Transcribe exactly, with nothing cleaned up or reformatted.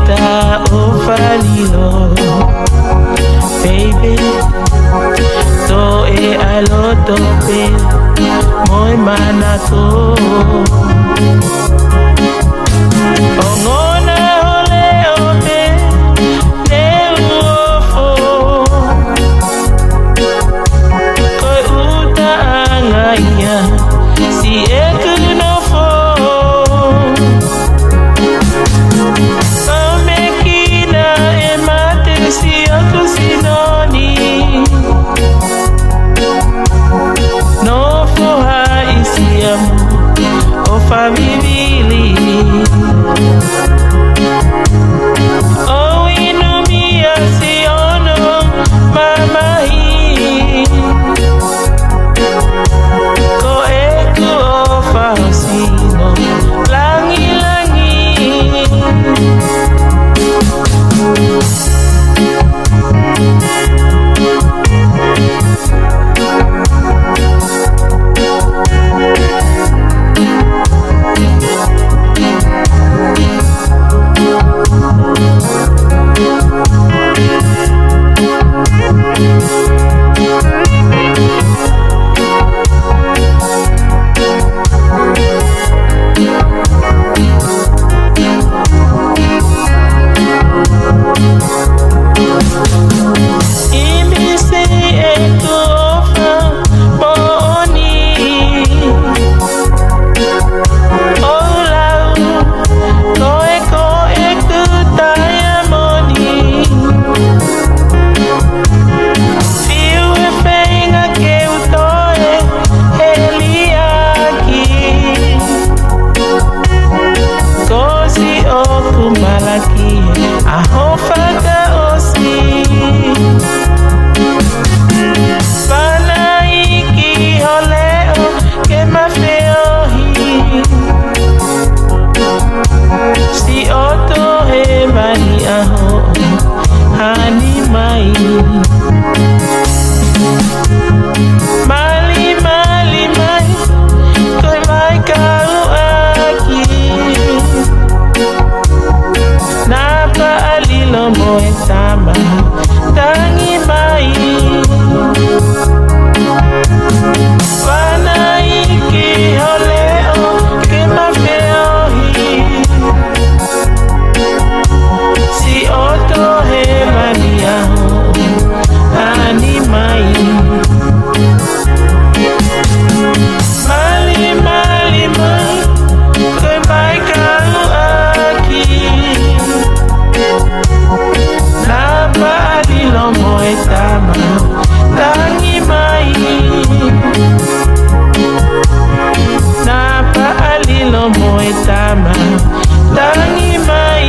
Taʻo falilo, baby, toe ʻa loto pē mo e manako. Ongona ho leʻo pē ne u ofo. Ko e ʻutaʻanga ia siʻeku nofo. Pau mekina e mate siʻoku sino ni. Nofo haʻisia mo ʻofa vivili. ʻO inu mia siʻono mamahi. Ko ʻeku ʻofa ho sino langilangi. ʻImisi ʻeku ʻofa moʻoni. ʻO lau, ko e ko ʻeku taiamoni. Fiu e feinga ke u toe he liʻaki. Ko siʻoku malaki ʻa ho fakaʻosi. Fānau ki ho leʻo ke ma feohi. Siʻoto hēvani ʻa hoʻo hānai mai. Mali, mali mai, ko e vai kau ʻaki. Naʻa paʻa lilo mo e tama, tangi mai. Fānau ki ho leʻo ke ma feohi. Siʻoto hēvani ʻa hoʻo hānai mai. Mali, mali mai, ko e vai kau ʻaki. Naʻa paʻa lilo mo e tama, tangi mai. Naʻa paʻa lilo mo e tama, tangi mai.